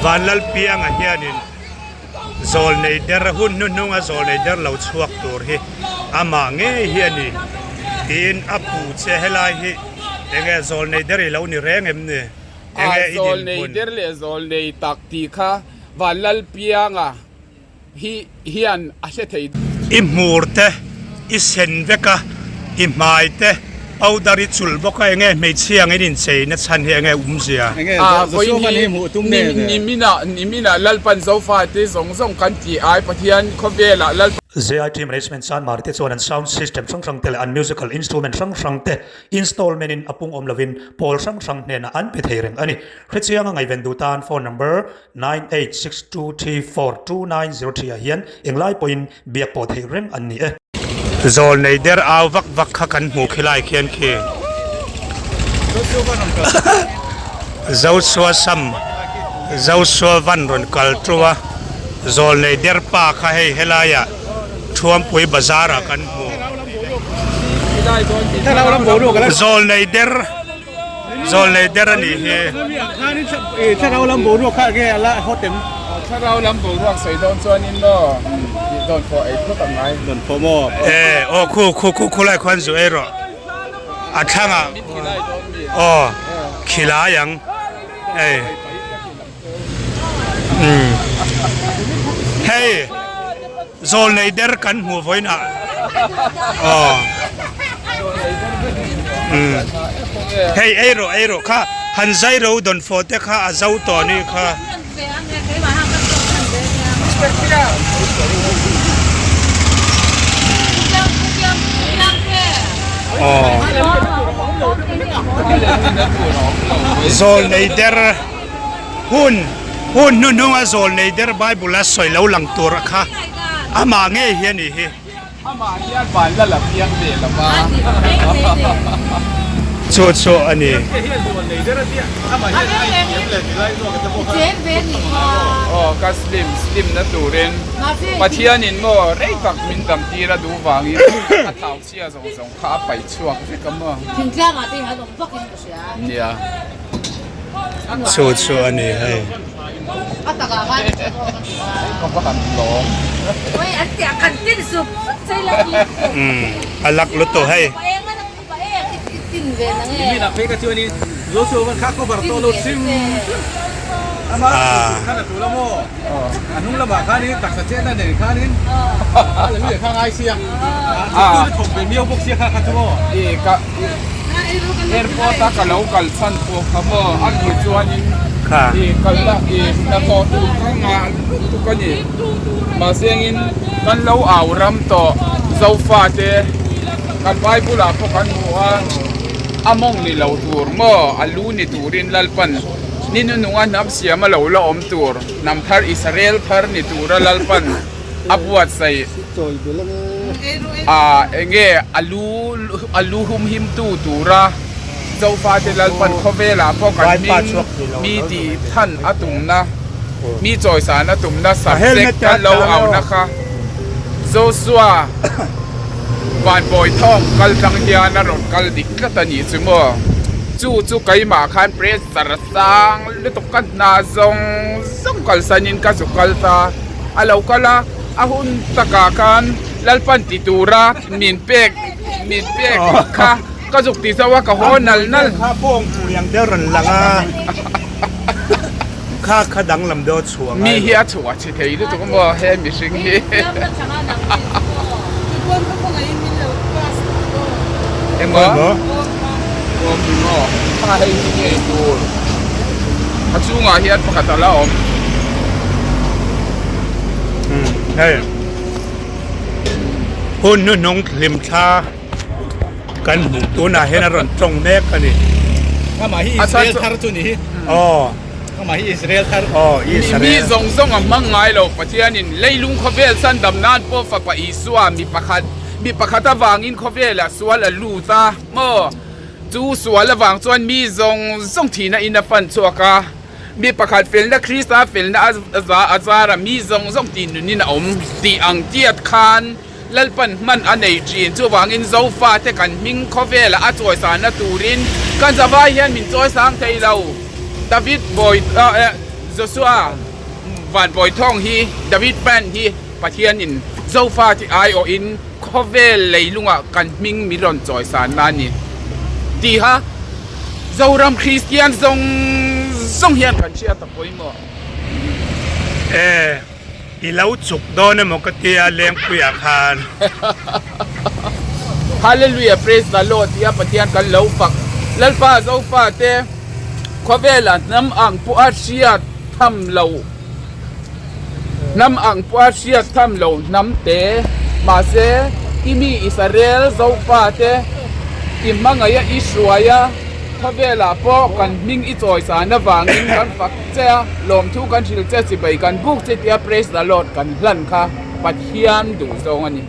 Vanlalpianga hianin Zawlnei der hun hnuhnunga zawlnei der lo chhuak tur hi amah ngei hi a ni tiin a puh che helai hi enge zawlnei der i lo ni reng em ni enge i dinhmun. Zawlnei der leh zawlnei tak tih kha Vanlalpianga hi hian a hre thei. I hmur te i sen vek a, i hmai te powder i chulh bawk a, enge hmeichhia ang in inchei na chhan hi enge awmzia? A vawiin hi niminah niminah Lalpan Zofate zawng zawng kan ti ai Pathian khawvelah Lalpan. ZIT Management Chanmari te chuan an sound system hrang hrang te leh an musical instrument hrang hrang te installment in a pung awm lovin pawl hrang hrang hnenah an pe thei reng a ni. Hrechianga ngaihven duh tan phone number 9862342903 ah hian englai pawhin biak pawh theih reng an ni e. Zawl nei der au vak vak kha kan hmuh khi lai khian khi Joshua Sam Joshua van rawn kal ṭu a, zawl nei der pa kha hei helaiah Thuampui bazar ah kan hmu. Zawl nei der. Zawlnei der a nih hi. Thlarau lam boruak kha enge a la hawt em? Thlarau lam boruak sawi dawn chuanin maw dawn fawh ei phawt ang ngai. Dawn fawh maw? E aw khu khu khu khulai khuan zu ei rawh. A thlangah aw khilai ang ei. Hei zawlnei der kan hmuh vawiin ah aw hei ei rawh ei rawh kha han zai ro dawn fawh te kha a zo tawh a nih kha. Aw zawlnei der. Hun hun hnuhnunga zawlnei der Bible a sawi lo lang tur kha amah ngei hi a nih hi. Amah hian van la la piang ve lo va. Chu chu a ni. Aw ka slim slim na turin Pathianin maw rei tak min dam tir a duh vangin a thau chhia zawng zawng kha a paih chhuak vek a maw. Nia. Chu chu a ni hei. Umm a lak lutuk hei. Airport a ka lo kal chhan pawh kha maw a nih chuanin i kal la i hnathawh tur kha nghah lutuk a ni mahse engin kan lo au ram tawh zofa te kan bible ah pawh kan hmu a a mawng ni lo tur maw a lu ni turin Lalpan ni nununga hnam siam a lo la awm tur hnam thar Israel thar ni tura Lalpan a buatsaih a enge a lu a lu hum him tu tura Zofate Lalpan khawvelah pawh kan hming mi tih than a tumna mi chawisan a tumna subject kan lo auhna kha Joshua Vanbawi thawng kal tlang hian a rawn kal dik tlat a nih chu maw chu chu keimah khan pressure sang lutuk ka hna zawng zawng kalsanin ka zu kal ta. A lo kal a, a hun takah khan Lalpan ti tura min pek min pek kha ka zuk ti zauh a, ka haw nal nal. Kha bawng pui ang deuh rawn lang a, kha kha danglam deuh a chhuah ngai lo. Mi hi a chhuah chhe thei lutuk a maw he mihring hi. Engmaw? Awm hi maw? Kha hei hi ngei tur. A chungah hian pakhat a la awm. Hei hun hnuhnung hlim thla kan hmuh tunah hian a rawn tawng mek a ni. Amah hi Israel thar chu ni hi. Aw. Amah hi Israel thar. Aw Israel. Mi zawng zawng a hmang ngai lo Pathianin leilung khawvel san dam nan pawh fapa Isua mi pakhat mi pakhat avangin khawvelah sual a lut a maw? Chu sual avang chuan mi zawng zawng thihna in a fan chhuak a, mi pakhat felna Krista felna a zar a, mi zawng zawng tih nunin a awm tih ang tiat khan Lalpan hman a nei thin. Chuvangin Zofate kan hming khawvelah a chawisana turin kan zavai hian min chawisang thei lo. David Bawi. Joshua Vanbawithawng hi David fan hi Pathianin Zofa tih aiawhin khawvel leilungah kan hming min rawn chawisan na a ni tiha Zoram Kristian zawng zawng hian kan hriat a pawimawh. E, i lo chuk dawn emaw ka tia Lengpuiah khan. Hallelujah praise the Lord tia Pathian kan lo fak Lalpa Zofa te khawvela hnam ang pawh a hriat tham lo hnam ang pawh a hriat tham lo hnam te mahse i mi Israel Zofa te i hmangaih a i hruai a khawvelah pawh kan hming i chawisan avangin kan fak che a lawmthu kan hrilh che chibai kan buk che tia praise the Lord kan hlan kha Pathian duh zawng a ni.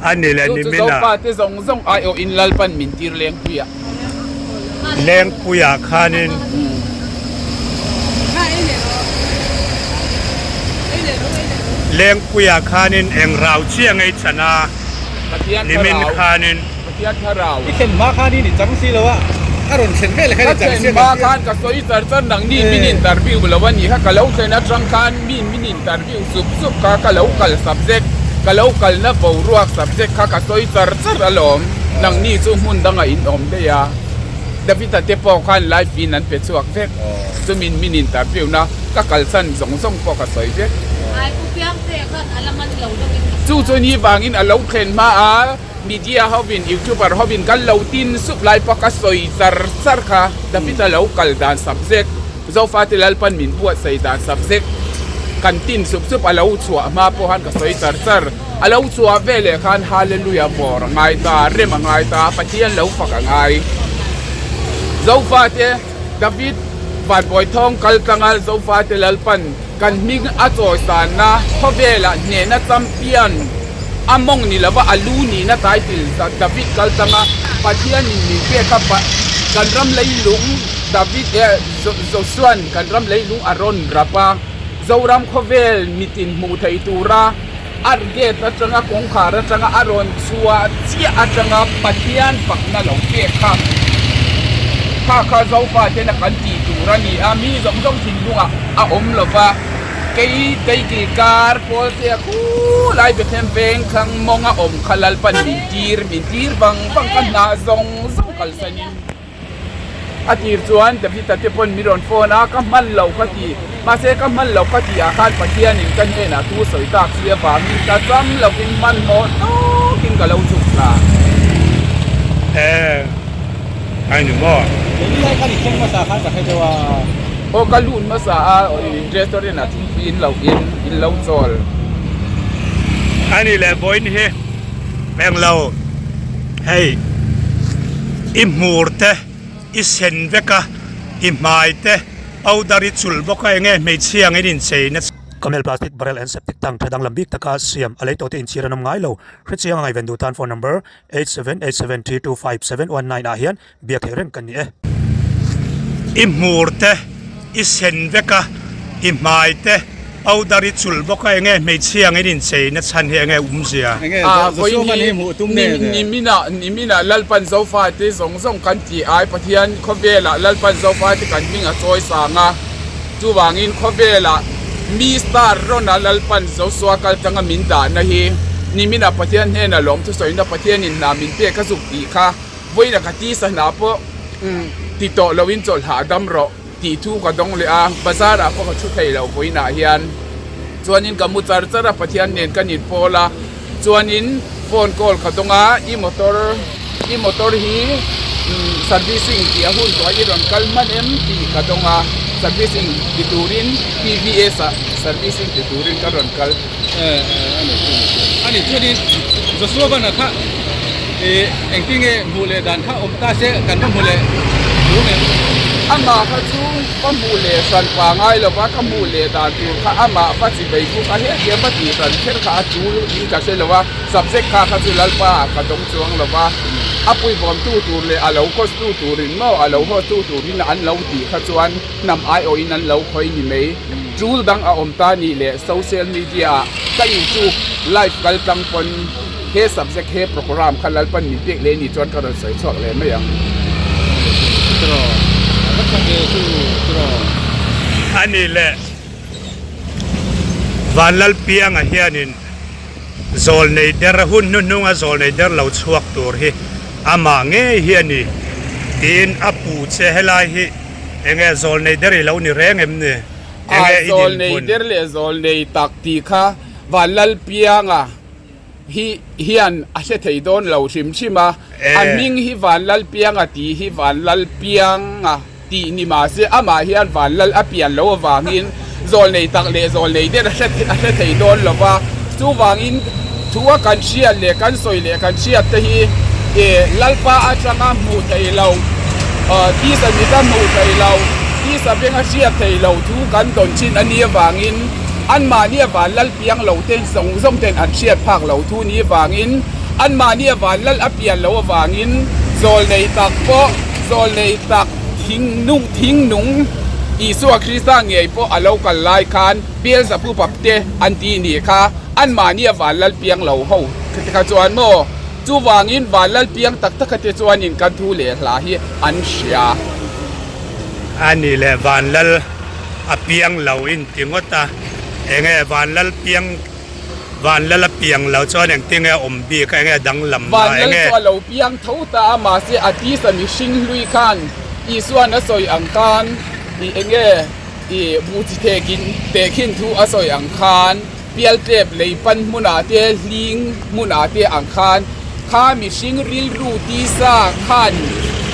A ni leh Chu chu nimin ah. Zofate zawng zawng aiawhin Lalpan min tir Lengpuiah. Lengpuiah khanin. Lengpuiah khanin eng rau chiah ngei chan a Pathian nimin thlarau. khanin. Pathian thlarau. I thlen hma khan in i chang si lo a, a rawn thlen vel khan i chang si a. Ka thlen hma khan ka sawi char char nangni min interview lo a nih kha, ka lo thlen atang khan min min interview sup sup kha ka lo kal subject, ka lo kalna boruak subject kha ka sawi char char alawm, nangni chu hmun dangah in awm daih a, David-a te pawh khan live in an pe chhuak vek, chumin min interview na ka kalsan zawng zawng pawh ka sawi vek. Chu chu ni vangin a lo thlen hma a. Media hovin, Youtuber hovin kan lo tin sup lai pawh ka sawi char char kha. David-a lo kal dan subject, Zofate Lalpan min buatsaih dan subject kan tin sup sup a lo chhuah hma pawh khan ka sawi char char. A lo chhuah ve leh khan Hallelujah vawr a ngai ta, rem a ngai ta, Pathian lo fak a ngai. Zofate David Vanbawithawng kal tlanga Zofate Lalpan kan hming a chawisanna khawvelah hnehna champion a mawng ni lova a lu nihna title David kal tlanga Pathianin min pek a kan ram leilung David eh Josuan kan ram leilung a rawn rap a Zoram khawvel mitin hmuh theih tura a gate atanga kawngkhar atanga a rawn chhuah chiah atanga Pathian fakna lo pek kha kha kha Zofa tena kan tih tur a ni a mi zawng zawng thinlungah a awm lova kei keiki kar pawl te a khulai Bethlehem veng thlang mawnga awm kha Lalpan min tir min tir vang vang ka hnah zawng zawng kalsanin. A tir chuan David-a te pawn min rawn phone a, ka hman lo ka ti. Mahse ka hman lo ka tih ah khan Pathianin ka hnenah thu sawi tak si avangin ka cham lovin hmanhmawh tawkin ka lo chhuk thla. E, a ni maw? Keini lai khan i thleng hmasa khan ka hre deuh a. Aw ka lut hmasa a, restaurant ah thingpui in lo in, in lo chawl. A ni leh vawiin hi englo. Hei i hmur te i sen vek a, i hmai te powder i chulh bawk a enge hmeichhia ang in inchei na. Camel plastic barrel and septic tank tha danglam bik taka siam a lei tawh te inchhir an awm ngai lo. Hrechiang a ngaihven duh tan phone number 8787325719 ah hian biak theih reng kan ni e. I hmur te i sen vek a, i hmai te powder i chulh bawk a, enge hmeichhia ang in inchei na chhan hi enge awmzia? Enge Ah, Joshua vawiin man hi hi hmuh tum nge le? Niminah, niminah Lalpan Zofate zawng zawng kan ti ai, Pathian khawvelah Lalpan Zofate kan hming a chawi sang a, chuvangin khawvelah mi star rawn a Lalpan Joshua kal tanga min dahna hi niminah Pathian hnena lawmthusawina Pathianin hna min pek a zuk tih kha Vawiin ka tisa hna pawh ti tawh loin chawlh hahdam rawh tih thu ka dawng leh a, bazar ah pawh ka thu thei lo vawiin ah hian chuanin ka mu char char a Pathian nen ka nin pawl a, chuanin phone call ka dawng a i motor i motor hi servicing tih a hun tawh a i rawn kal hman em tih ka dawng a, servicing ti turin TVS ah servicing ti turin ka rawn kal. A ni chuanin Joshua Van-a kha ih engtin nge hmuh leh dan kha awm ta se kan va hmu leh tur em? Amah kha chu ka hmuh leh hran pa ngai lo va, ka hmuh leh dan tur kha amah va chi vei buk a, hetiang va tih hran kher kha a tul in ka hre lo a, subject kha kha chu Lalpa ah ka dawng chuang lo va, a puibawmtu tur leh a lo coach tu turin maw a lo haw tu turin an lo tih kha chuan hnam aiawhin an lo khawi ni mai. Tul dang a awm ta nih leh social media ah ka youtube live kal tlang pawn he subject he program kha Lalpan min pek leh nih chuan ka rawn sawi chhuak leh mai ang. A nih leh Vanlalpianga hianin zawlnei der hun hnuhnunga zawlnei der lo chhuak tur hi amah ngei hi a ni tiin a puh che helai hi enge zawlnei der i lo ni reng em ni? A zawlnei der leh zawlnei tak tih kha Vanlalpianga hi hian a hre thei dawn lo hrim hrim a, a hming hi Vanlalpianga tih hi Vanlalpianga tih ni mahse amah hian Vanlal a pian loh avangin zawlnei tak leh zawlnei der a hre a hre thei dawn lo va, chuvangin thu a kan hriat leh kan sawi leh kan hriat te hi eh Lalpa atanga hmuh theih loh tisa mita hmuh theih loh tisa benga hriat theih loh thu kan dawn thin a nih avangin anmahni a Vanlal piang lo te zawng zawng ten an hriat phak lo thu ni avangin anmahni a Vanlal a pian loh avangin zawlnei tak pawh zawlnei tak thing nung thing nung Isua Krista ngei pawh a lo kal lai khan Beelzebub te an ti nih kha anmahni a Vanlal piang lo ho te kha chuan maw chuvangin Vanlal piang tak tak te chuanin kan thu leh hla hi an hria. A nih leh Vanlal a piang lo in ti ngawt a, enge Vanlal piang Vanlal a piang lo chuan engtinge a awm bik a, enge a danglam na, Vanlal enge. chu a lo piang tho ta a, mahse a tisa mihring hlui khan Isua'n a sawi ang khan i enge i buh chi thehkin tehkhin thu a sawi ang khan pialtlep lei pan hmunah te hling hmunah te ang khan kha mihring rilru tisa khan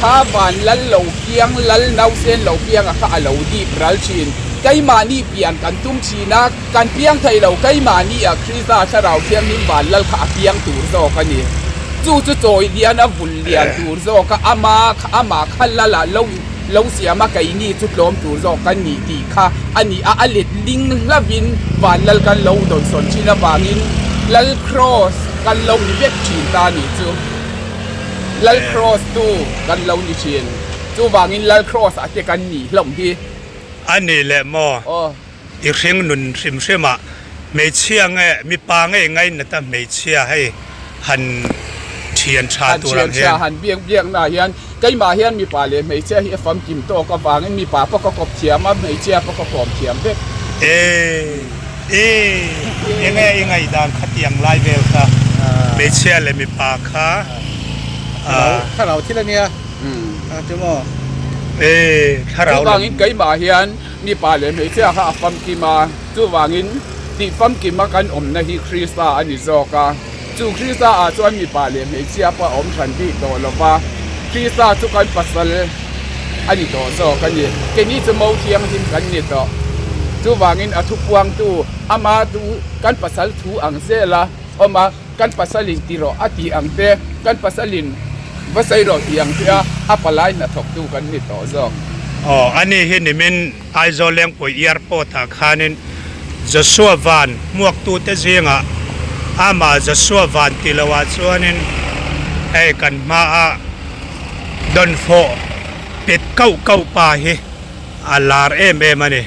kha Vanlal lo piang lal nausen lo pianga kha a lo dip ral thin. Keimahni pian kan tum thin a. Kan piang thei lo, keimahni ah Krista Thlarau Thianghlim van lal kha a piang tur zawk a ni. Chu chu chawi lian a vul lian tur zawk a, ama amah kha lal ah lo lo siam a keini chu tlawm tur zawk kan nih tih kha a ni a, a let ling hlavin van lal kan lo dawnsawn thin avangin Lal Kraws kan lo ni vek thin ta nih chu. Lal Kraws tu kan lo ni thin. Chuvangin Lal Kraws ah te kan nih hlawm hi. A nih leh maw? Aw. I hring nun hrim hrim ah hmeichhia nge mipa nge ngainat a hmeichhia hei han thian tha Han tur ang thian tha hian. han biak biak na hian keimah hian mipa leh hmeichhia hi a famkim tawk avangin mipa pawh ka kawp thiam a hmeichhia pawh ka kawm thiam vek. E e enge i ngaihdan khatiang lai vel kha hmeichhia leh mipa kha a. Thlarau thil a nia chu maw. E thlarau lam. Chuvangin keimah hian Mipa leh hmeichhia kha a famkim a, chuvangin tih famkima kan awmna hi Krista a ni zawk a. Chu Krista ah chuan mipa leh hmeichhia pawh a awm hran bik tawh lo va, Krista chu kan pasal a ni tawh zawk a ni. Keini chu mo thianghlim kan ni tawh. Chuvangin a thupuangtu ama tu kan pasal thu ang zel a awm a. Kan pasalin ti rawh a tih ang te, kan pasalin va sawi rawh tih ang te a, a palai hnathawktu kan ni tawh zawk. Aw, ani hi nimin Aizawl Lengpui Airport ah khanin Joshua Van hmuaktute zingah amah Joshua Van ti lo ah chuanin hei kan hmaa dawnfawh pet kauh kauh pa hi a lar em em a ni.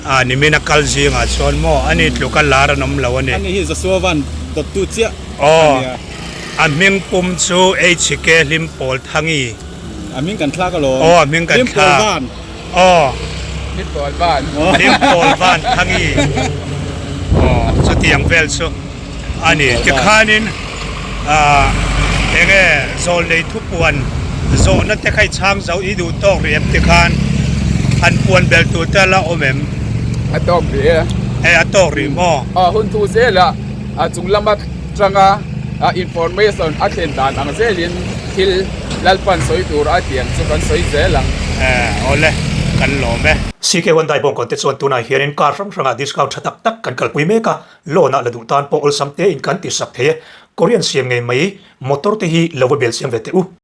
A nimin a kal zingah chuan maw ani tluk a lar an awm lo a ni. Ani hi Joshua van dawttu chiah a nia. Aw, a hming pum chu HK Hlimpawl Thangi. A hming kan thlak alawm. Aw, a hming kan thlak. Hlimpawl Van. Aw. Hlimpawl Van. Hlimpawl Van Thangi. Aw, chutiang vel chu a ni. Tikhanin ah enge zawlnei thupuan zawhna te kha i chhang zo i duh tawk rih em tikhan han puan bel tur te a la awm em? A tawk rih e. E a tawk rih maw? Aw hun thu zela a chung lama tanga information a thlen dan ang zelin thil Lalpan sawi tur a tiang chu kan sawi zel ang. E awle kan lawm e. CK Hyundai bawngkawn te chuan tunah hianin car hrang hrangah discount tha tak tak kan kalpui mek a, Loan ah la duh tan pawh awlsam te in kan ti sak thei e. Korean siam ngei mai motor te hi lo va bel siam ve teh u.